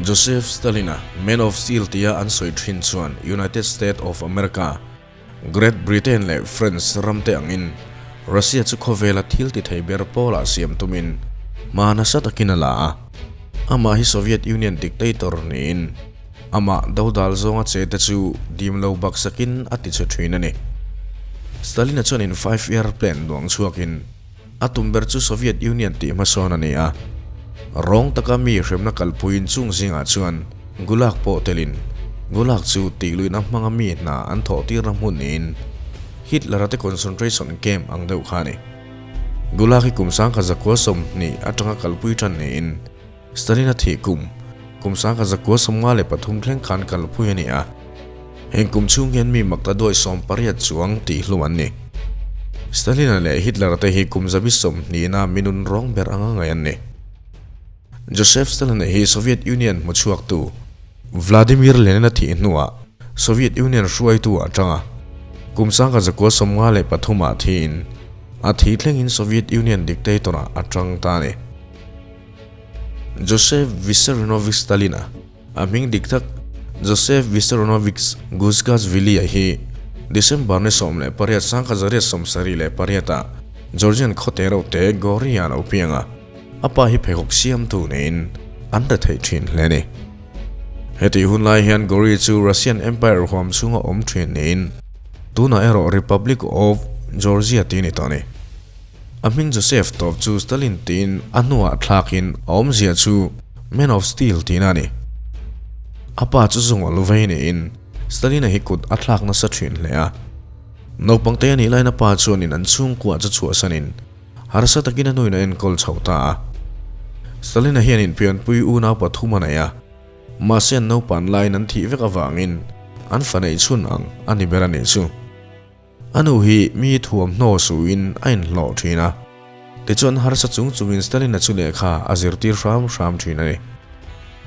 Joseph Stalin-a Man of Steel tia an sawi thin chuan United States of America, Great Britain leh France ramte angin Russia chu khawvela thil ti thei ber pawlah siam tumin hma nasa takin a la a. Amah hi Soviet Union dictator niin amah dodal zawnga che te chu dim lo baksakin a ti che thin a ni. Stalin-a chuanin Five Year Plan duang chhuakin a tum ber chu Soviet Union tih hmasawn a ni a. Rawng taka mi hremna kalpuiin chung zingah chuan Gulag pawh telin Gulag chu tihluihna hmanga mi hna an thawh tirna hmun niin Hitler-a te concentration camp ang deuh kha a ni. Gulag hi kum 1920 atanga kalpui tan niin Stalin-a thih kum, kum 1953 thleng khan kalpui a ni a. Heng kum chhung hian mi makta duai 18 chuang tihhlum an ni. Stalin-a leh Hitler-a te hi kum zabi sawmhnihna minun rawng ber anga ngaih an ni. Joseph Stalin-a hi Soviet Union hmuchhuaktu Vladimir Lenin-a thih hnuah Soviet Union hruaitu a tang a. Kum 1953 ah thiin a thih thlengin Soviet Union dictator-ah a tang ta a ni. Joseph Vissarionovich Stalin-a a hming dik tak Joseph Vissarionovich Guzgashvili-a hi December ni 18 1978 ah Georgian khawte reuhte Gori-ah a lo piang a, a pa hi pheikhawk siamtu niin an rethei thin hle a ni. Hetih hun lai hian Gori chu Russian Empire huam chhunga awm thin niin tunah erawh Republic of Georgia tih a ni tawh a ni. A hming Joseph tawp chu Stalin tiin a hnuah thlakin a awmzia chu Man of Steel tihna a ni. A pa chu zung a lu vei niin Stalin-a hi kut a thlak nasa thin hle a. Naupang te a nih laiin a pa chuanin an chhungkua chu chhuahsanin harsa takin a nuin a enkawl chho ta a. Stalin-a hian inpianpui unau pathum a nei a, mahse an naupan laiin an thih vek avangin an fa neih chhun ang a ni ber a nih chu. A nu hi mi thuamhnaw suhin a inhlawh thin a, tichuan harsa chung chungin Stalin-a chu lehkha a zirtir hram hram thin a ni.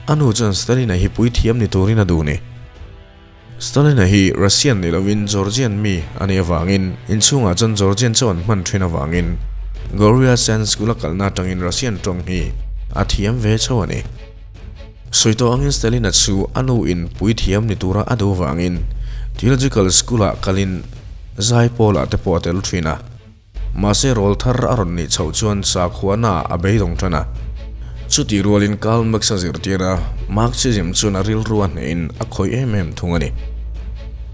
A nu chuan Stalin-a hi puithiam ni turin a duh ni. Stalin-a hi Russian ni lovin Georgian mi a nih avangin inchhungah chuan Georgian chaw an hman thin avangin Goria Sand School-a kalna atangin Russian tawng hi a thiam ve chho a ni. Sawi tawh angin Stalin-a chu a nu in puithiam ni tura a duh vangin Theological School-ah kalin zai pawlah te pawh a tel thin a. Mahse rawl thar a rawn nih chhoh chuan sakhuana a beidawng tan a. Chutih rualin Karl Marx-a zirtir a, Marxism chuan a rilru a hnehin a khawih em em thung a ni.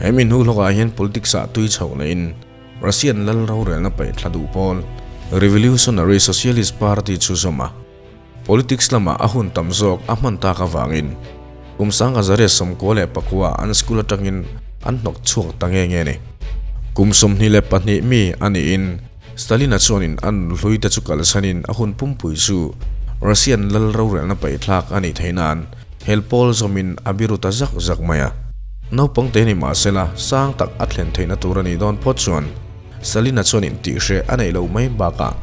He mi hnu hlawkah hian politics-ah tui chhoh lehin Russian lal rorelna paih thla duh pawl Revolutionary Socialist Party chu zawm a. Politics lamah a hun tam zawk a hman tak avangin kum 1994 an school atangin an hnawk chhuak ta nge nge a ni. Kum 22 mi a niin Stalin-a chuanin a nunhlui te chu kalsanin a hun pumpui chu Russian lal rorelna paihthlak a nih theih nan hel pawl zawmin a biru ta zak zak mai a. Naupang te ni mahsela sang tak a thlen theihna tur a nih dawn phawt chuan Stalin-a chuan intihhreh a neih loh mai bakah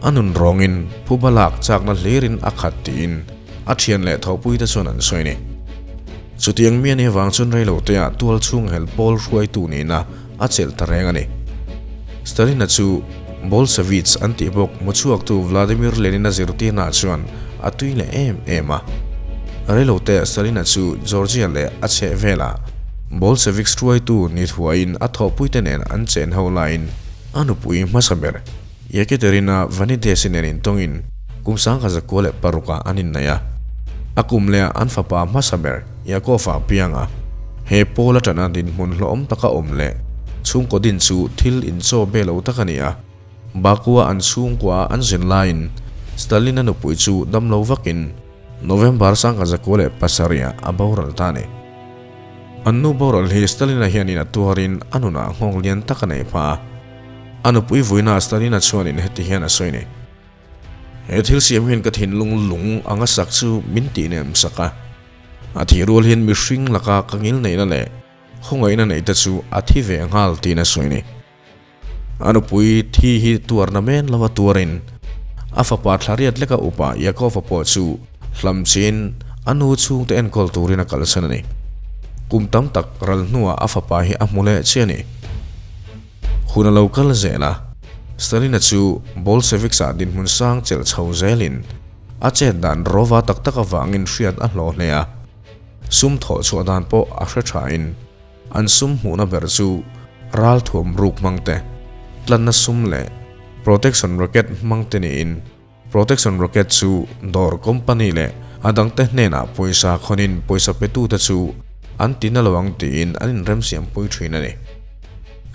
a nun rawngin phuba lak chakna hlirin a khat tiin a thian leh thawhpuite chuan an sawi a ni. Chutiang mi a nih avang chuan reiloteah tual chhung hel pawl hruaitu nihna a chelh ta reng a ni. Stalin-a chu Bolsheviks an tih bawk hmuchhuaktu Vladimir Lenin-a zirtirnaah chuan a tui leh em em a. Reiloteah Stalin-a chu Georgia leh a chhehvelah Bolsheviks hruaitu ni thuaiin a thawhpuite nen an chen ho laiin a nupui hmasa ber Yekaterina Vanidesi nen intawngin kum 1906 ah an inneih a. A kum lehah an fapa hmasa ber Yakov-a a piang a. He pawl atana dinhmun hlawhawm taka awm leh chhungkaw din chu thil inchaw be lo tak a ni a. Baku-a an chhungkua an zin laiin Stalin-a nupui chu damlo vakin November 1907 ah a boral ta a ni. An nu boral hi Stalin-a hianin a tuarin a nunah nghawng lian tak a nei hma a. A nupui vuina Stalin-a chuanin heti hian a sawi ni. He thil siam hian ka thinlung lung anga sak chu min tih nem sak a. A thih rual hian mihring laka ka ngil neihna leh khawngaihna neih te chu a thi ve nghal tiin a sawi ni. A nupui thi hi tuarna men lova tuarin a fapa thlariat leka upa Yakov-a pawh chu hlamchin a nu chhungte enkawl turin a kalsan a ni. Kum tam tak ral hnuah a fapa hi a hmu leh chiah a ni. Hun a lo kal zel a, Stalin-a chu Bolsheviks-ah dinhmun sang chelh chho zelin a chet dan rawva tak tak avangin hriat a hlawh hle a. Sum thawh chhuah dan pawh a hre thain an sum hmuhna ber chu ralthuam ruk hmang te, tlanna sum leh protection racket hmang te niin protection racket chu dawr company leh a dangte hnenah pawisa khawnin pawisa petute chu an ti na lo ang tiin an inremsiampui thin a ni.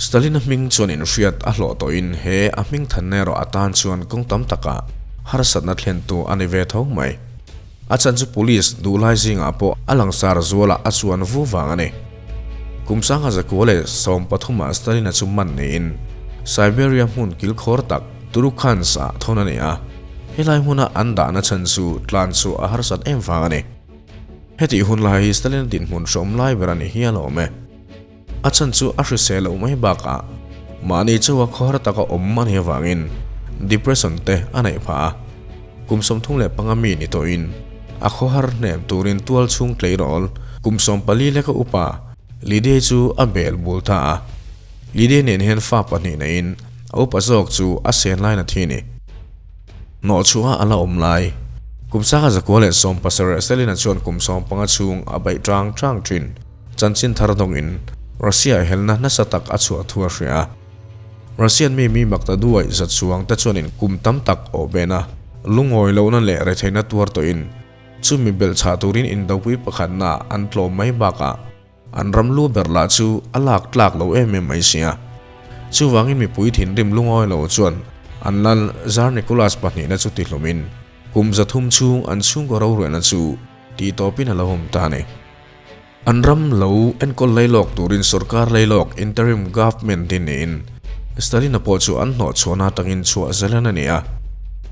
Stalin-a hming chuan inhriat a hlawh tawhin he a hming thanna erawh a tan chuan kawng tam takah harsatna thlentu a ni ve tho mai. A chhan chu police duhlai zingah pawh a langsar zualah a chuan vu vang a ni. Kum 1913 ah Stalin-a chu man niin Siberia hmun kilkhawr tak Turukhansk-ah thawn a ni a, helai hmuna an dahna chhan chu tlan chu a harsat em vang a ni. Hetih hun lai hi Stalin-a dinhmun hreawm lai ber a ni hial awm e. A chhan chu a hrisel loh mai bakah mahni chauha khawhar taka awm a nih avangin depression te a neih phah a. Kum 35 mi ni tawhin a khawhar hnem turin tual chhung tleirawl kum 14 leka upa Lydia chu a bel bul ta a. Lydia nen hian fa pahnih neihin a upa zawk chu a sen lain a thi a ni. Hnawhchhuah a la awm lai. Kum 1917 Stalin-a chuan kum 15 chhung a beih tang tang thin. Chanchin thar dawngin Russia helna nasa tak a chhuah thu a hria a. Russian mi mi makta duai zat chuang te chuanin kum tam tak awh ben a, lungawi lohna leh retheihna tuar tawhin chumi belh chhah turin indopui pakhatna an tlawm mai bakah an ram lu ber lah chu a lak tlak lo em em mai sia. Chuvangin mipui thinrim lungawi lo chuan an lal Tsar Nicholas pahnihna chu tihlumin kum 300 chhung an chhungkaw rorelna chu tihtawpin a lo awm ta a ni. An ram lo enkawl lailawk turin sorkar lailawk, interim government, hi niin Stalin-a pawh chu an hnawhchhuahna atangin chhuah zelan a ni a.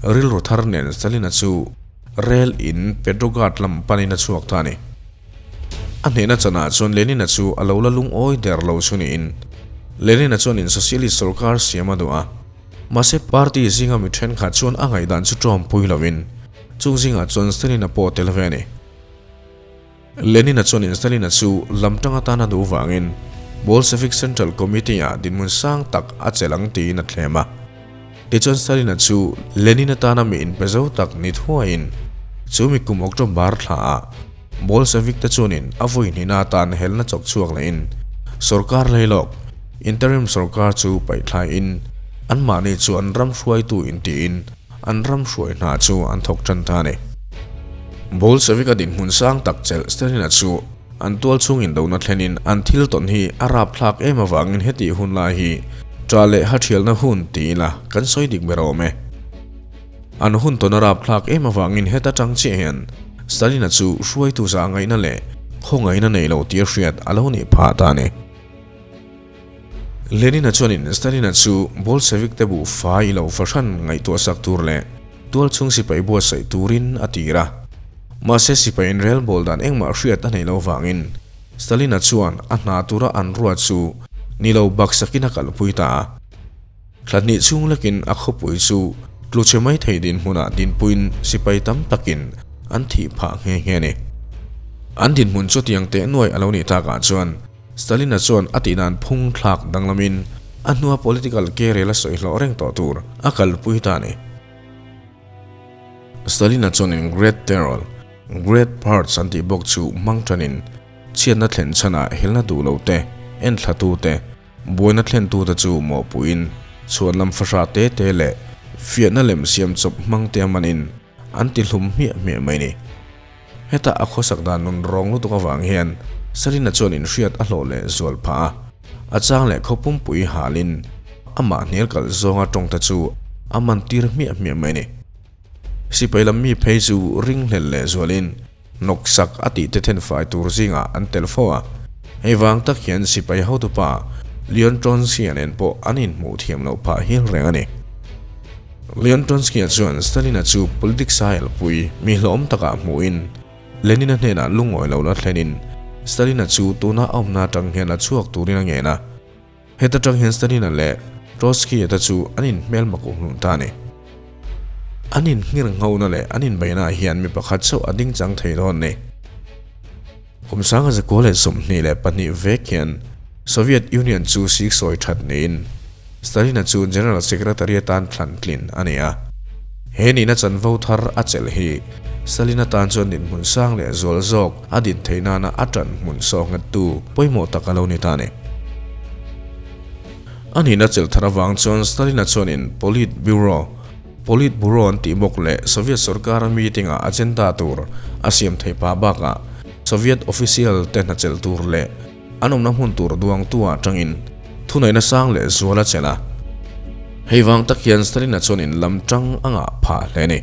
Rilru thar nen Stalin-a chu rel in Petrograd lam panin a chhuak ta a ni. A hnehna chanah chuan Lenin-a chu a lo la lungawi der lo chu niin Lenin-a chuan in socialist sorkar siam a duh a. Mahse party zinga mi thenkhat chuan a ngaihdan chu tawmpui loin chung zingah chuan Stalin-a pawh tel ve a ni. Lenin-a chuan Stalin-a chu lam tang atan a duh vangin Bolshevik Central Committee-ah dinhmun sang tak a chelh ang tiin a thlem a. Tichuan Stalin-a chu Lenin atana mi inpe zo tak ni thuaiin chu mi kum October thlaah Bolshevik te chuanin a vawi hnihna atan helna chawk chhuak lehin sorkar leilawk, interim sorkar, chu paihthlaiin anmahni chu an ram hruaitu intiin An ram hruai hna chu an thawk tan ta a ni. Bolshevik-a dinhmun sang tak chelh Stalin-a chu an tual chhung indona thlenin an thil tawn hi a rapthlak em avangin hetih hun lai hi ṭah leh hathialna hun ti ila kan sawi dik ber awm e. An hun tawn a rapthlak em avangin heta ṭang chiah hian Stalin-a chu hruaitu zah ngaihna leh khawngaihna nei lo tia hriat a lo nih phah ta a ni. Lenin-a chuanin Stalin-a chu Bolshevik te buh fai lo fahran ngaihtuah sak tur leh tualchhung sipai buatsaih turin a tir a. Mahse sipai inrel bawl dan engmah hriat a neih loh vangin Stalin-a chuan a hna tura an ruat chu ni lo baksakin a kalpui ta a. Thla hnih chhung lekin a khawpui chu tlu chhe mai thei dinhmunah dinpuiin sipai tam takin an thih phah nghe nghe a ni. An dinhmun chu tiang teh nuai a lo nih takah chuan Stalin-a chuan a tih dan phung thlak danglamin a hnua political carrier a sawi hlawh reng tawh tur a kalpui ta a ni. Stalin-a chuanin Great Terror, Great Purge an tih bawk chu hmang tanin chhiatna thlen chhanah helna duh lo te, enthlatu te, buaina thlentu te chu mawhpuiin chhuanlam fahra te te leh fiahna lem siam chawp hmang te a manin an ti hlum hmiah hmiah mai a ni. Heta a khawsak dan nun rawng lutuk avang hian Selina chuan inhriat a hlawh leh zual phah a, a chang leh khaw pumpui halin amah hnial kalh zawnga tawngte chu a man tir hmiah hmiah mai a ni. Sipai lam mi phei chu ringhlel leh zualin hnawksak a tih te thenfai tur zingah an tel fo a, hei vang tak hian sipai hotupa Leon Trotsky-a nen pawh an inhmuh thiam loh phah hial reng a ni. Leon Trotsky-a chuan Stalin-a chu politics a elpui mi hlawhawm takah hmuhin Lenin-a hnenah lungawi lo la thlenin Stalin-a chu tuna a awmna atang hian a chhuak turin a ngen a. Heta tang hian Stalin-a leh Trotsky-a te chu an inhmel mak um hlun ta a ni. An inhngir nghona leh an inbeihnaah hian mi pakhat chauh a ding chang thei dawn a ni. Kum 1922 vek hian Soviet Union chu siksawi that niin Stalin-a chu General Secretary atan thlan tlin a ni a. He nihna chanvo thar a chelh hi Stalin-a tan chuan dinhmun sang leh zual zawk a din theih nana a ṭan hmun sawh nghettu pawimawh tak a lo ni ta a ni. A nihna chelh thar avang chuan Stalin-a chuanin Politburo, Politburo an tih bawk leh Soviet sorkara meeting-ah agenda tur a siam theih pah bakah Soviet official te hna chelh tur leh an awmna hmun tur duangtu ah tangin thuneihna sang leh zual a chelh a. Hei vang tak hian Stalin-a chuanin lam tang a ngah phah hle a ni.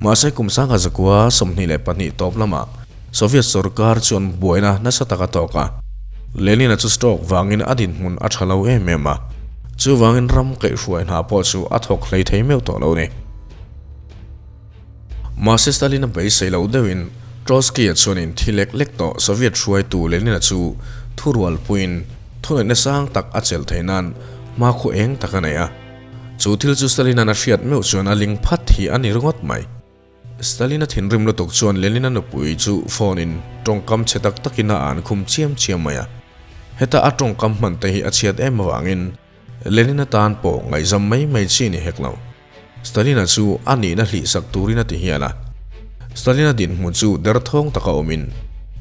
Mahse kum sangha zakua 22 tawp lamah Soviet sorkar chuan buaina nasa tak a tawk a, Lenin-a chu stroke vangin a dinhmun a tha lo em em a, chuvangin ram kaihhruai hna pawh chu a thawk hlei thei meuh tawh lo a ni. Mahse Stalin-a beisei loh deuhin Trotsky-a chuanin thi lek lek tawh Soviet hruaitu Lenin-a chu thurualpuiin thuneihna sang tak a chelh theih nan hmakhua eng tak a nei a. Chu thil chu Stalin-a'n a hriat meuh chuan a ling phat hi a ni ringawt mai. Stalin-a thinrim lutuk chuan Lenin-a nupui chu phone-in tawngkam chhe tak takin a an khum chiam chiam mai a. Heta a tawngkam hman te hi a chhiat em avangin Lenin-a tan pawh ngaihzam mai mai chi ni hek lo. Stalin-a chu a nihna hlihsak turin a ti hial a. Stalin-a dinhmun chu derthawng taka awmin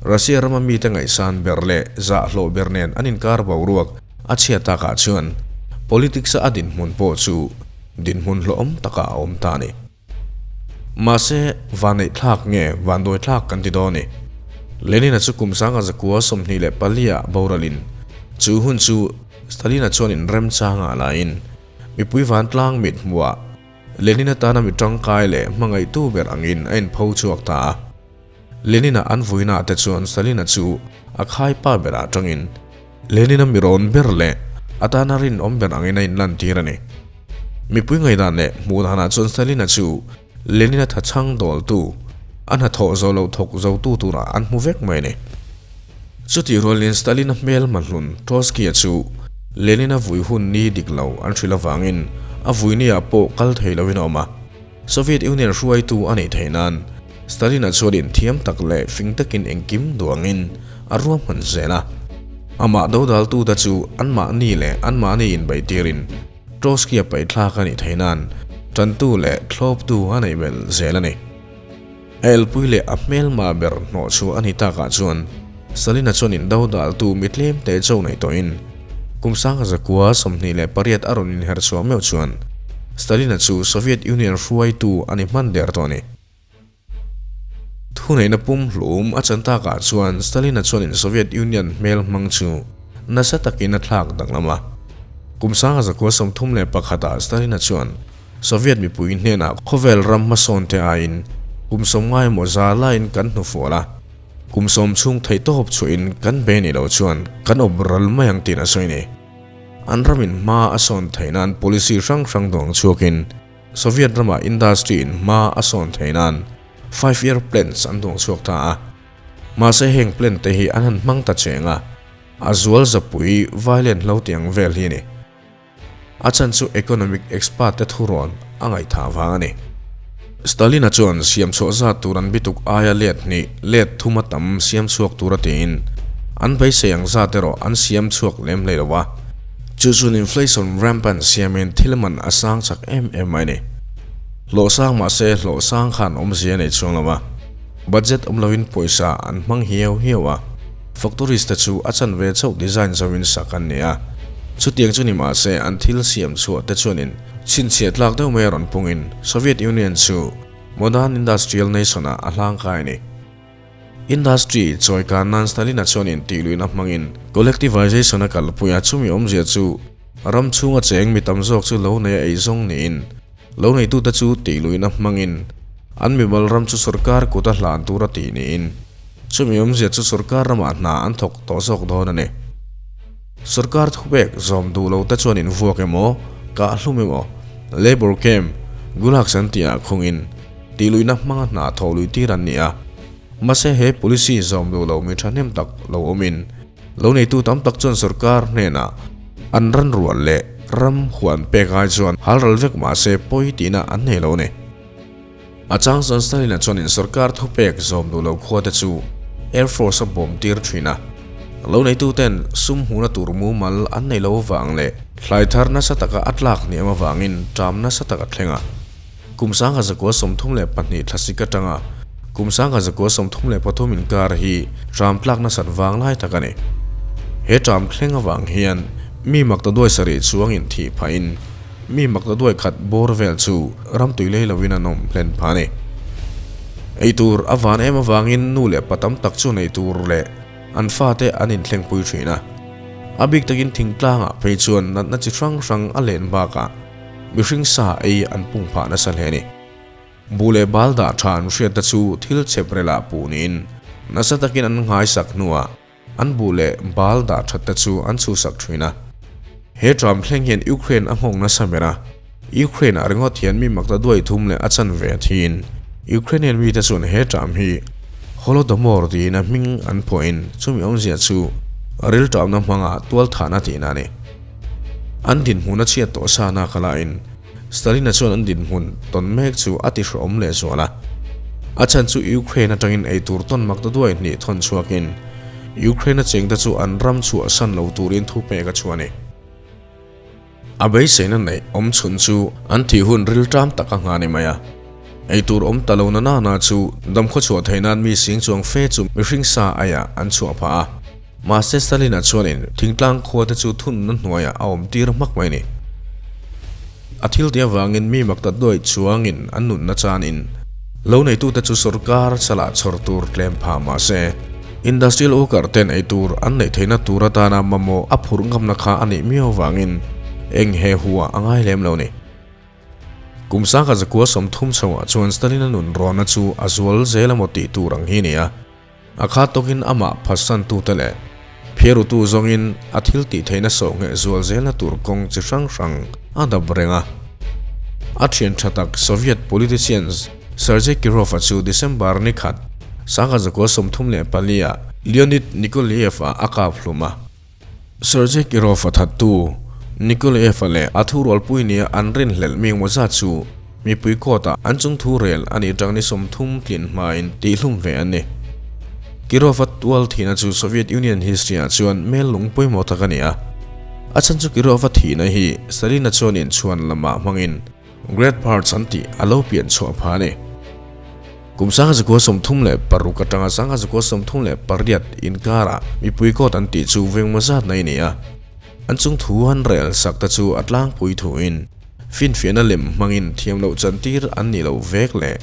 Russia rama mite ngaihsan ber leh zahhlawh ber nen an inkar boruak a chhiat takah chuan politics-a a dinhmun pawh chu dinhmun hlawhawm takah a awm ta a ni. Mahse, vanneih thlak nge vanduai thlak kan ti dawn i? Lenin-a chu kum sanga zakua 24 ah boralin chu hun chu Stalin-a chuan inremchangah lain mipui vantlang mit hmuhah Lenin-a tana mi tangkai leh hmangaihtu ber angin a inpho chhuak ta a. Lenin-a an vuinaah te chuan Stalin-a chu a khaipa berah tangin Lenin-a mi rawn ber leh a tana rinawm ber angin a inlantir a ni. Mipui ngaihdan leh hmuh danah chuan Stalin-a chu Lenin-a thachhang dawltu, a hnathawh zo lo thawk zotu turah an hmu vek mai a ni. Chutih rualin Stalin-a hmel hmahlun Trotsky-a chu Lenin-a vui hun ni dik lo an hrilh avangin a vui ni-ah pawh kal thei loin a awm a. Soviet Union hruaitu a nih theih nan Stalin-a chuan inthiam tak leh fing takin engkim duangin a ruahman zel a. Amah dodaltute chu anmahni leh anmahni inbeihtirin Trotsky-a paihthlak a nih theih nan tantu leh thlawptu a neih belh zel a ni. A elpui leh a hmelma ber hnawh chhuah a ni takah chuan Stalin-a chuan indodaltu mi tlem te cho nei tawhin kum 1928 a rawn inher chhuah meuh chuan Stalin-a chu Soviet Union hruaitu a ni hman der tawh a ni. Thuneihna pumhlum a chan takah chuan Stalin-a chuanin Soviet Union hmel hmang chu nasa takin a thlak danglam a. Kum 1931 ah Stalin-a chuan Soviet mipui hnenah khawvel ram hmasawn te aiin kum 50 emaw za laiin kan hnufual a, kum 10 chhung theihtawp chhuahin kan be nih loh chuan kan awp ral mai ang tiin a sawi a ni. An ramin hma a sawn theih nan policy hrang hrang duang chhuakin Soviet ramah industry in hma a sawn theih nan Five Year Plans an duang chhuak ta a. Mahse heng plan te hi an han hmang ta cheng a, a zual zapui violent lo tiang vel hi a ni. A chhan chu economic expert te thurawn a ngaihthah vang a ni. Stalin-a chuan siam chhuah zat tur an bituk aia let hnih, let thum a tam siam chhuak tur a tiin an beisei ang zat erawh an siam chhuak lem hlei lo a. Chu chuan inflation rampant siamin thil man a sang chak em em mai a ni. Hlawh sang mahse hlawh sang khan awmzia a nei chuang lo a. Budget awm loin pawisa an hmang hiau hiau a, factories te chu a chanve chauh design zoin sak an ni a. Chutiang chu ni mahse an thil siam chhuah te chuanin chhinchhiah tlak deuh mai a rawn pungin Soviet Union chu modern industrial nation ah a hlangkai a ni. Industry chawi kan nan Stalin-a chuanin tihluihna hmangin collectivization a kalpui a, chumi awmzia chu ram chhunga cheng mi tam zawk chu lo nei a eizawng niin Lo neitute chu tihluihna hmangin an mimal ram chu sorkar kut a hlan tur a tih niin chumi awmzia chu sorkar ramah hna an thawk tawh zawk dawn a ni. Sorkar thupek zawm duh lo te chuan invuak emaw, kahhlum emaw, labour camp, gulags an tihah khungin tihluihna hmanga hna thawh luih tir an ni a. Mahse he policy zawm duh lo mi thahnem tak lo awmin Lo neitu tam tak chuan sorkar hnenah an ran rual leh ram huan pek ai chuan halral vek mah se pawi tihna an nei lo a ni. A chang chuan Stalin-a chuanin sorkar thupek zawm duh lo khua te chu Air Force a bawm tir thin a. Lo neitu ten sum hmuhna tur mumal an nei lo avang leh thlai thar nasa taka a tlak hniam avangin ṭam nasa tak a thleng a. Kum 1932 thlasik atanga kum 1933 inkar hi ṭam tlak nasat vang lai tak a ni. He ṭam thleng avang hian mi maktaduai sarih chuangin thih phahin mi maktaduai khat bawr vel chu ram tui lei lovin an awm hlen phah a ni. Eitur a van em avangin nu leh pa tam tak chuan eitur leh an fate an inthlengpui thin a. A bik takin thingtlangah phei chuan natna chi hrang hrang a len bakah mihring sa ei an pung phah nasa hle a ni. Bu leh bal dah tha an hriat te chu thil chep relah puh niin nasa takin an nghaisak hnuah an bu leh bal dah that te chu an chhuhsak thin a. He ṭam thleng hian Ukraine a nghawng nasa ber a, Ukraine ah ringawt hian mi makta duai thum leh a chanve a thin. Ukrainian mite chuan he ṭam hi Holodomor tiin a hming an phuahin chumi awmzia chu rilṭamna hmanga tualthahna tihna a ni. An dinhmun a chhiat tawh sa nak alaiin Stalin-a chuan an dinhmun tawn mek chu a tihrehawm leh zual a. A chhan chu Ukraine atangin eitur tawn mak ta duai hnih thawn chhuakin Ukraine-a chengte chu an ram chhuahsan lo turin thupek a chhuah a ni. A beiseina neih awm chhun chu an thih hun rilṭam tak a nghah a ni mai a. Eitur awm ta lo na nana chu damkhaw chhuah theih nan mi sing chuang fe chu mihring sa aiah an chhuah phah a. Mahse Stalin-a chuanin thingtlang khua te chu thunna hnuaiah a awm tir hmak mai a ni. A thil tih avangin mi mak ta duai chuangin an nunna chanin lo neitute chu sorkar chalah chhawr tur tlem phah mahse industrial worker ten ei tur an neih theihna tur atana mamawh a phurh ngamna kha a nih miau avangin eng he huah a ngai lem lo a ni. Kum 1930 chhoah chuan Stalin-a nun rawnna chu a zual zel emaw tih tur ang hi a ni a. A khat tawkin amah phatsantute leh phiarutu zawngin a thil tih theihna sawh ngheh zual zelna tur kawng chi hrang hrang a dap reng a. A thian tha tak Soviet politicians Sergei Kirov-a chu December ni khat, 1934 ah Leonid Nikolaev-a a kap hlum a. Sergei Kirov-a thattu Nikolaev-a leh a thurualpui nia an rinhlelh mi engmaw zat chu mipui court-ah an chung thu rel a nih tang ni 30 tlin hmain tihhlum ve an ni. Kirov-a tual thihna chu Soviet Union history-ah chuan mel lung pawimawh tak a ni a. A chhan chu Kirov-a thihna hi Stalin-a chuan inchhuan lamah hmangin Great Parts an tih a lo pian chhuah phah a ni. Kum 1936 atanga 1938 inkarah mipui court an tih chu vengmaw zat mai a ni a. An chung thu an rel sak te chu a tlangpui thuin finfiahna lem hmangin thiam loh chantir an nih loh vek leh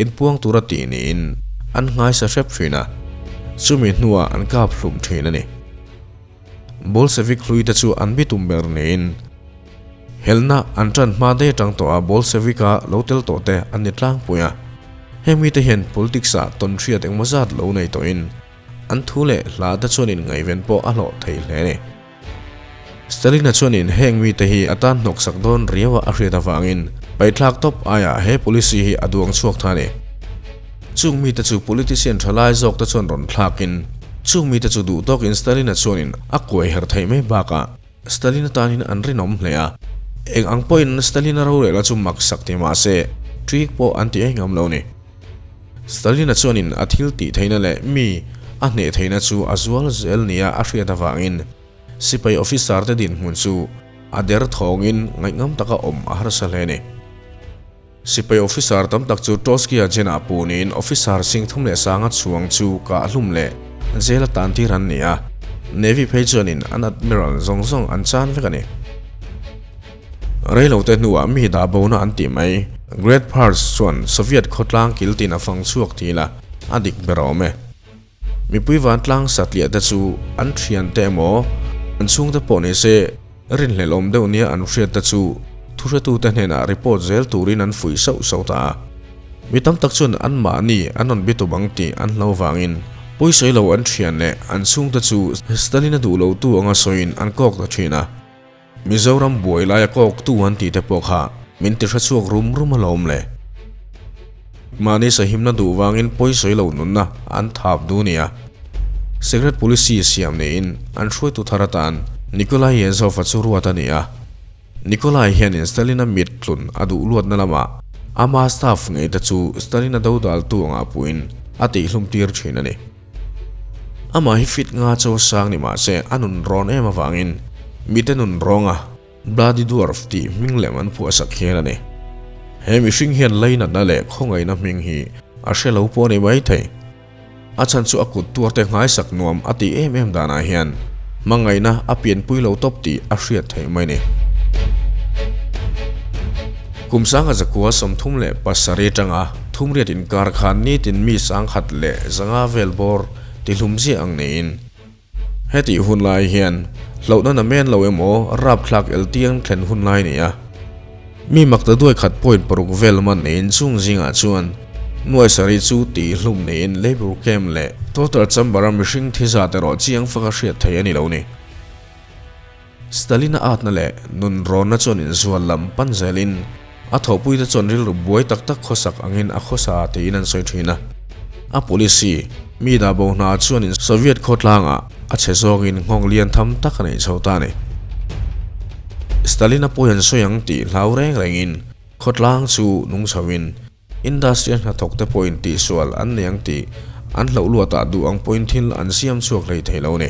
inpuang tura tih niin an nghaisa hrep thin a, chumi hnuah an kap hlum thin a ni. Bolshevik hlui te chu an bitum ber niin helna an tan hma daih atang tawh a Bolshevik-a lo tel tawh te an ni tlangpui a. Heng mite hian politics-ah tawnhriat engmaw zat lo nei tawhin an thu leh hla te chuanin ngaihven pawh a hlawh thei hle a ni. Stalin-a chuanin heng mite hi a tan hnawksak dawn riau a a hriat avangin paithlak tawp aiah he policy hi a duang chhuak tha a ni. Chung mite chu politician thalai zawk te chuan rawn thlakin chung mite chu duh tawkin Stalin-a chuanin a kuai her theih mai bakah Stalin-a tanin an rinawm hle a. Eng ang pawhin Stalin-a rorelna chu mak sak ti mah se ṭik pawh an ti ei ngam lo ni. Stalin-a chuanin a thil tih theihna leh mi a hneh theihna chu a zual zel nia a hriat avangin sipai officer te dinhmun chu a der thawngin ngaihngam taka awm a harsa hle a ni. Sipai officer tam tak chu Trotsky-a Jenah punin officer sing thum leh sanga chhuang chu kah hlum leh jail a tan tir an ni a, Navy phei chuanin an admiral zawng zawng an chan vek a ni. Reilote hnuah mi dah bona an tih mai. Great Purge chuan Soviet khawtlang kil tin a fang chhuak ti ila a dik ber awm e. Mipui vantlang satliah te chu an thiante emaw an chhungte pawh ni se rinhlelh awm deuh nia an hriat te chu thuhretute hnenah report zel turin an fuih sauh sauh ta a. Mi tam tak chuan anmahni an rawn bitu bang tih an hlo vangin pawisawi lo an thian leh an chhungte chu Stalin-a duh lotu anga sawiin an kawk ta thin a. Mizoram buai laia kawktu an tih te pawh kha min ti hre chhuak rum rum alawm le. Mahni sahimna duh vangin pawisawi lo nunna an thap duh nia. Secret policy siam niin an hruaitu thar atan Nikolai Yezhov-a chu ruat a ni a. Nikolai hianin Stalin-a mit tlun a duh luatna lamah ama staff ngei te chu Stalin-a dodaltu angah puiin a tihhlum tir thin a ni. Amah hi fit nga chaw sang ni mah se a nun rawn em avangin mite nun rawnga Bloody Dwarf tih hming lem an phuahsak hial a ni. He mihring hian lainatna leh khawngaihna hming hi a hre lo pawh a ni maithei. A chhan chu a kut tuarte nghaisak nuam a tih em em danah hian hmangaihna a pianpui lo tawp tih a hriat theih mai ni. Kum sanga zakua 37 atanga thumriat inkar khan nitin mi sangkhat leh zanga vel bawr tihlum ziah ang niin Hetih hun lai hian hlauhna na men lo emaw rapthlak eltiang thlen hun lai ni a. Mi makta duai khat point paruk vel man neiin chung zingah chuan nuai sarih chu tihhlum neiin labour camp leh torture chamber a mihring thi zat erawh chiang faka hriat theih a ni lo ni. Stalin-a atna leh nun rawnna chuan inzual lam pan zelin a thawhpuite chuan rilru buai tak tak khawsak angin a khawsa tiin an sawi thin a. A policy, mi dah bo hna chuanin Soviet khawtlangah a chhe zawngin nghawng lian tham tak a neih chho ta a ni. Stalin-a pawi an sawi ang tih hlau reng rengin khawtlang chu nung chhoin Industry a hnathawkte pawhin tihsual an nei ang tih an hlauh luatah duh ang pawhin thil an siam chhuak hlei thei lo a ni.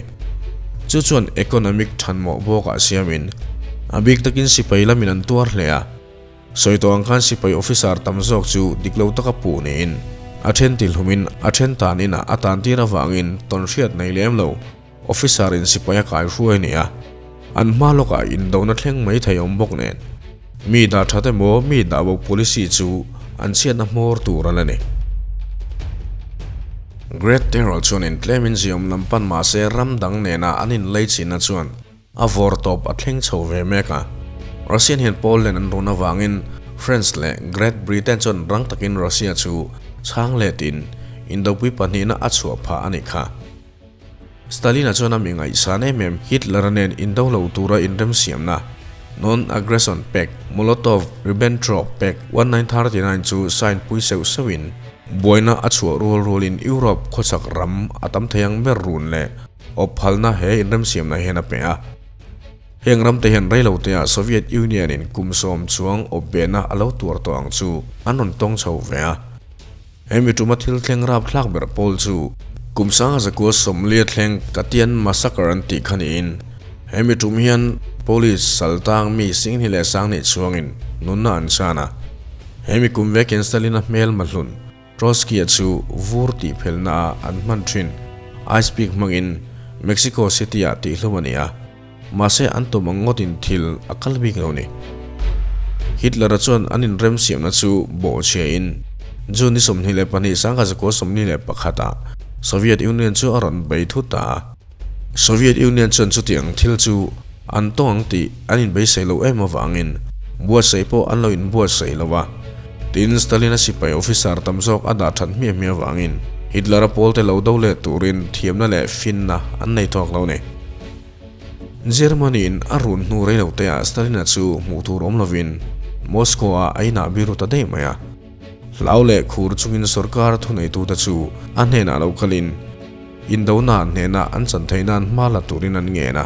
Chu chuan economic thanmawh bawkah siamin a bik takin sipai lamin an tuar hle a. Sawi tawh ang khan sipai officer tam zawk chu dik lo taka puh niin a then tilhlumin a then tan inah a tan tir avangin tawnhriat nei lem lo officer in sipai a kai hruai a ni a. An hma lawkah indona thleng mai thei awm bawk nen. Mi dah that emaw mi dah bo policy chu an chhiatna hmawr tur a la ni. Great Terror chuan intlemin ziawm lam pan mah se ram dang nena an inlei chinna chuan a vawr tawp a thleng chho ve mek a. Russian hian Poland an run avangin France leh Great Britain chuan rang takin Russia chu chhang letin indopui pahnihna a chhuah phah a nih kha. Stalin-a chuan a mi ngaihsan em em Hitler-a nen indo lo tura inremsiamna, Non-Aggression Pact, Molotov-Ribbentrop Pact, 1939 chu sign pui seuh seuhin, buaina a chhuah rual rualin Europe khawchhak ram a tam thei ang ber run leh awp phalna he inremsiamna hian a pe a. Heng ramte hian reiloteah Soviet Union-in kum sawm chuang awp behna a lo tuar tawh ang chu an rawn tawng chho ve a. Hemi tuma thil thleng rapthlak ber pawl chu kum sanga zakua sawmlia thleng Katyn Massacre an tih kha niin hemi tum hian Police saltang mi singhnih leh sanghnih chhuangin nunna an chan a. Hemi kum vekin Stalin-a hmel mahlun Trotsky-a chu vur tih phelna ah an hman thin ice pick hmangin Mexico City-ah tihhlum a ni a. Mahse an tum ang ngawtin thil a kal bik lo ni. Hitler-a chuan an inremsiamna chu bawhchhiain June ni 22 1921 ah Soviet Union chu a rawn bei thut ta a. Soviet Union chuan chutiang thil chu an tawng ang tih an inbeisei lo em avangin buatsaih pawh an lo inbuatsaih lo a. Tin, Stalin-a sipai officer tam zawk a dah that hmiah hmiah avangin Hitler-a pawlte lo do leh turin thiamna leh finna an nei tawk lo ni. Germany-in a run hnu rei lo teah Stalin-a chu hmuh tur awm lovin Moscow-ah a inah biru ta daih mai a. Hlau leh khur chungin sorkar thuneitute chu a hnenah lo kalin indona hnena an chan theih nan hma la turin an ngen a.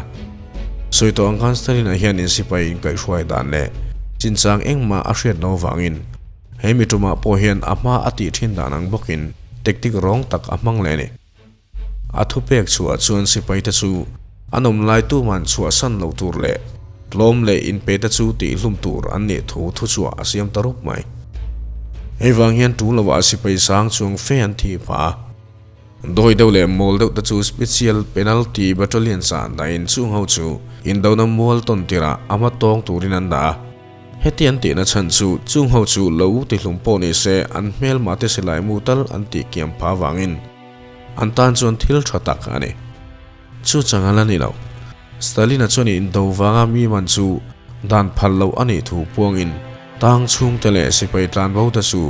Sawi tawh ang khan Stalin-a hian insipai inkaihhruai dan leh chinchang engmah a hriat lo vangin he mi tumah pawh hian a hma a tih thin dan ang bawkin tactic rawng tak a hmang leh a ni. A thupek chhuah chuan sipaite chu an awm lai tuman chhuahsan lo tur leh tlawm leh inpete chu tihhlum tur an nih thu thuchhuah a siam ta rup mai. Hei vang hian ṭul lovah sipai sang chuang fe an thi phah a. Dawi deuh leh mawl deuh te chu Special Penalty Battalions ah dahin chung ho chu indona mual tawn tirah a hma tawng turin an dah a. Heti an tihna chhan chu chung ho chu lo tihlum pawh ni se an hmelmah te silai mu tal an tih kiam phah avangin An tan chuan thil tha tak a ni. Chu chang a la ni lo. Stalin-a chuan indo vanga mi man chu dan phal loh a nih thu puangin tang chhungte leh sipai tlanbo te chu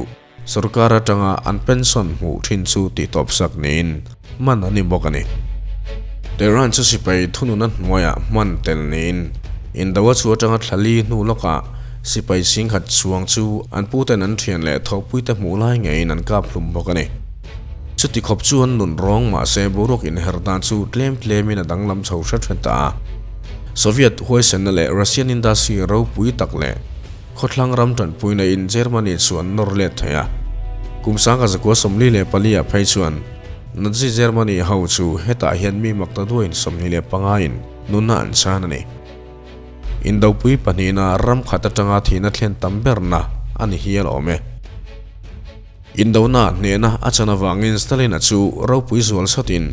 sorkar atanga an pension hmuh thin chu tihtawp sak niin man a ni bawk a ni. Tehran chu sipai thununa hnuaiah hman tel niin indo a chu atanga thlali hnu lawkah sipai singkhat chuang chu an puten an thian leh thawhpuite hmuh lai ngeiin an kap hlum bawk a ni. Chuti khawp chuan nun rawng mahse boruak inher dan chu tlem tlemin a danglam chho hret hret ta a. Soviet huaisenna leh Russian industry ropui tak leh khawthlang ram tanpuina in Germany chuan nawr let thei a. Kum sangka zakua 44 ah phei chuan Nazi Germany ho chu hetah hian mi mak ta duain 25 in nunna an chan a ni. Indopui pahnihna ram khat atanga thihna thlen tam berna a ni hial awm e. Indona hnehna a chan avangin Stalin-a chu ropui zual sawtin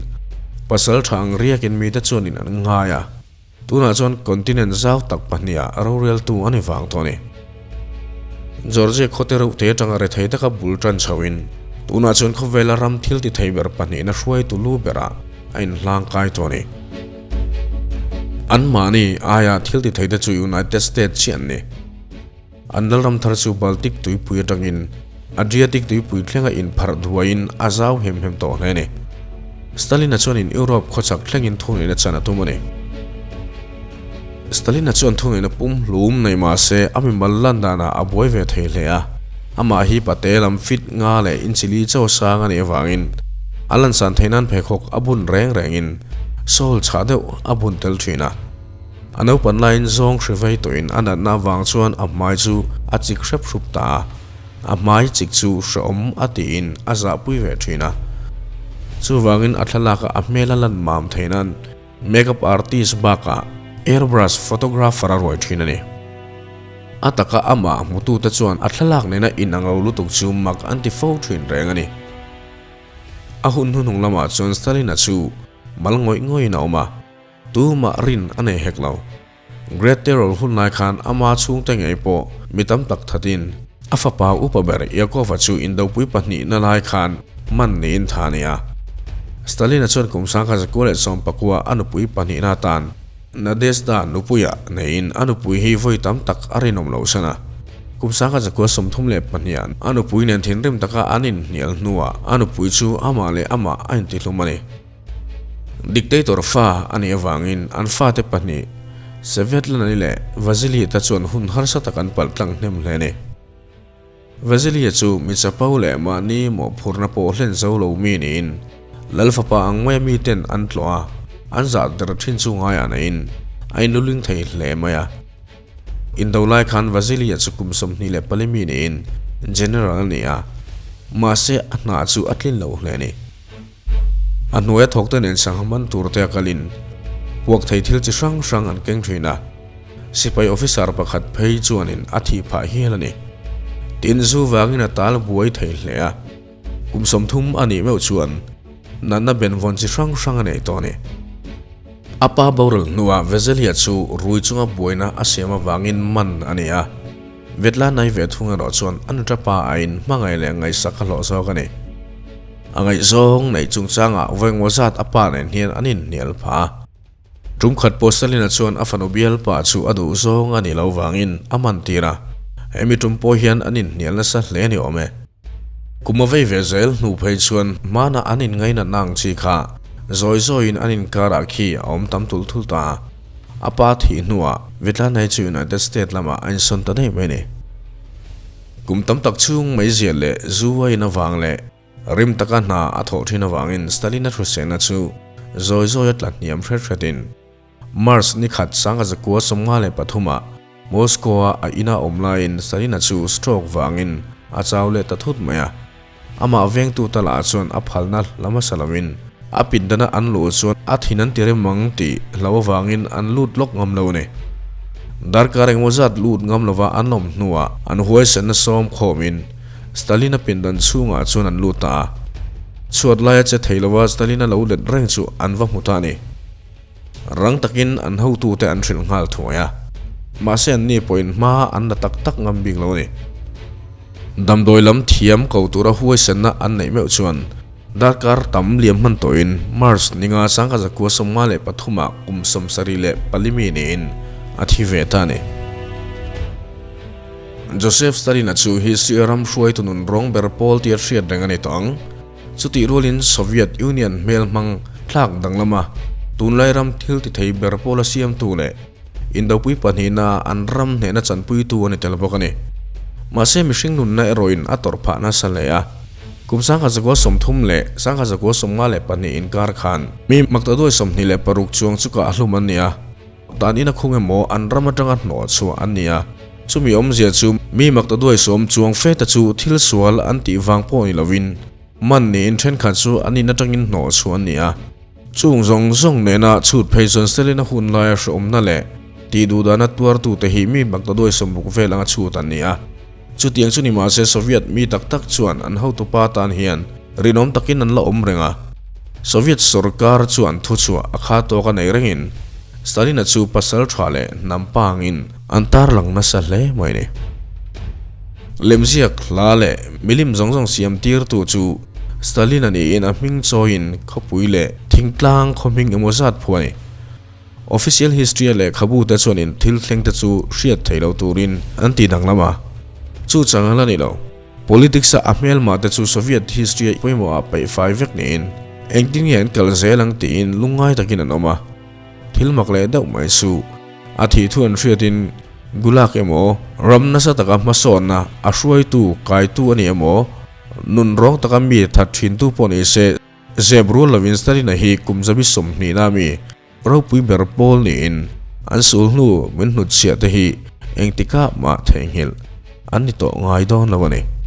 pasal tha ang riakin mite chuanin an ngai a, tunah chuan continent zau tak pahniha roreltu a ni vang tawh a ni. Georgia khawte reuhte atanga rethei taka bul tan chhoin tunah chuan khawvela ram thil ti thei ber pahnihna hruaitu lu berah a inhlang kai tawh a ni. Anmahni aia thil ti theite chu United States chiah an ni. An lalram thar chu Baltic tuipui atangin Adriatic tuipui thlenga inpharh duaiin a zau hem hem tawh hle a ni. Stalin-a chuanin Europe khawchhak thlengin thungeina chan a tum a ni. Stalin-a chuan thungeina pum hlum nei mah se a mimal lan danah a buai ve thei hle a, amah hi pate lam fit nga leh inchili chaw sang a nih avangin a lansan theih nan pheikhawk a bun reng rengin sawl chhah deuh a bun tel thin a. A naupan laiin zawng hri vei tawhin a natna avang chuan a hmai chu a chik hrep hrup ta a, a hmai chik chu hrehawm a tiin a zahpui ve thin a. Chuvangin a thlalaka a hmel a lan mam theih nan makeup artist bakah airbrush photographer a ruai thin a ni. A taka amah hmutute chuan a thlalak nena inang lo lutuk chu mak an ti fo thin reng a ni. A hun hnuhnung lamah chuan Stalin-a chu mal ngawih ngawih in a awm a. Tumah rin a nei hek lo. Great Terror hun lai khan ama chhungte ngei pawh mi tam tak thatin a fapa upa ber Yakov-a chu indopui pahnihna lai khan man niin tha a ni a. Stalin-a chuan kum 1919 a nupui pahnihna atan Nadezhda nupuia neiin a nupui hi vawi tam tak a rinawm loh san a. Kum 1932 a nupui nen thinrim taka an inhnial hnuah a nupui chu amah leh amah a intihlum a ni. Dictator fa a nih avangin an fate pahnih, Svetlana-i leh Vasily te chuan hun harsa tak an palh tlang hnem hle a ni. Vasily-a chu mi chapo leh mahni mawhphurhna pawh hlen zo lo mi niin Lal fapa ang maia miten an tlawh a, an zah der thin chu ngaiah naiin a inluling thei hle mai a. Indo lai khan Vasily-a chu kum 24 mi niin General a ni a, mahse a hna chu a tlin lo hle a ni. A hnuaia thawkte nen sangha man tur te a kalin puak thei thil chi hrang hrang an keng thin a, sipai officer pakhat phei chuanin a thih phah hial a ni. Tin, zu vangin a tal buai thei hle a, kum 30 a nih meuh chuan natna benvawn chi hrang hrang a nei tawh a ni. A pa boral hnuah Vezelia chu rui chunga buaina a siam avangin man a ni a, Vetla nai ve thung erawh chuan a nuta pa aiin hmangaih leh ngaihsak a hlawh zawk a ni. A ngaihzawng neih chungchangah vawi zat a pa nen hian an inhnial phah a. Tum khat pawh Stalin-a chuan a fanu bialpa chu a duh zawng a nih loh vangin a man tir a, hemi tum pawh hian an inhnial nasa hle a ni awm e. Kum a vei ve zel hnu phei chuan hmana an inngainatna ang chi kha zawi zawiin an inkarah khi a awm tam tul thul ta a. A pa thih hnuah Vitlanai chu United States lamah a insawn ta daih mai a ni. Kum tam tak chhung meizial leh zu a in avang leh rim taka hna a thawh thin avangin Stalin-a hruselna chu zawi zawi a tla hniam hret hretin March ni khat 1953 ah Moscow-a a ina awm laiin Stalin-a chu stroke vangin a chau leh ta thut mai a. Amah vengtu ta lah chuan a phalna la hmasa loin a pindana an luh chuan a thin an ti rem ang tih hlo avangin an lut lawk ngam lo a ni. Darkar engmaw zat lut ngam lova an awm hnuah an huaisenna sawm khawmin Stalin-a pindan chhungah chuan an lut ta a. Chhuat laia che thei lova Stalin-a lo let reng chu an va hmu ta a ni. Rang takin an hotute an hrilh nghal thuai a, mahse anni pawhin hma an la tak tak ngam bik lo a ni. Damdawi lam thiam ko tura huaisenna an neih meuh chuan darkar tam liam hman tawhin March ninga 1953 ah kum 74 mi niin a thi ve ta a ni. Joseph Stalin-a chu hi Sia ram hruaitu nun rawng ber pawl tia hriat reng a ni tawh ang. Chutih rualin Soviet Union hmel hmang thlak danglama tunlai ram thil ti thei ber pawla siamtu leh Indopui pahnihna an ram hnehna chanpuitu a ni tel bawk a ni. Mahse mihring nunna erawhin a tawrh phah nasa hle a. Kum 1930 leh 1952 inkar khan mi maktaduai 26 chuang chu kah hlum an ni a. Dan ina khung emaw an ram atanga hnawh chhuah an ni a. Chumi awmzia chu mi maktaduai sawm chuang fe ta chu thil sual an tih vang pawh ni lovin man niin thenkhat chu an in atangin hnawh chhuah an ni a. Chung zawng zawng nena chhut phei chuan Stalin-a hun laia hrehawmna leh tih duhdahna tuartute hi mi Magdaduai sawmruk vel anga chhut an ni a. Chutiang chu ni mahse Soviet mi tak tak chuan an hotupa tan hian rinawm takin an la awm reng a. Soviet sorkar chuan thuchhuah a kha tawk a nei rengin Stalin-a chu pasal tha leh hnam pangin an tarlang nasa hle mai ni. Lemziak hla leh milim zawng zawng siam tirtu chu Stalin-a niin a hming chawiin khawpui leh thingtlang khaw hming emaw zat phu a ni. Official history-a lehkhabu te chuanin thil thleng te chu hriat thei lo turin an ti danglam a. Chu chang a la ni lo. Politics-a a hmelmah te chu Soviet history-a pawimawhah peih fai vek niin engtin nge an kal zel ang tiin lungngai takin an awm a. Thil mak leh deuh mai chu a thih thu an hriatin Gulag emaw, ram nasa taka hmasawnna a hruaitu kaitu a ni emaw, nun rawng taka mi that thintu pawh ni se, Zep rual lovin Stalin-a hi kum zabi 20 na mi ropui ber pawl niin an sul hnu min hnutchhiah te hi engtikah mah theihnghilh an ni tawh ngai dawn lo a ni.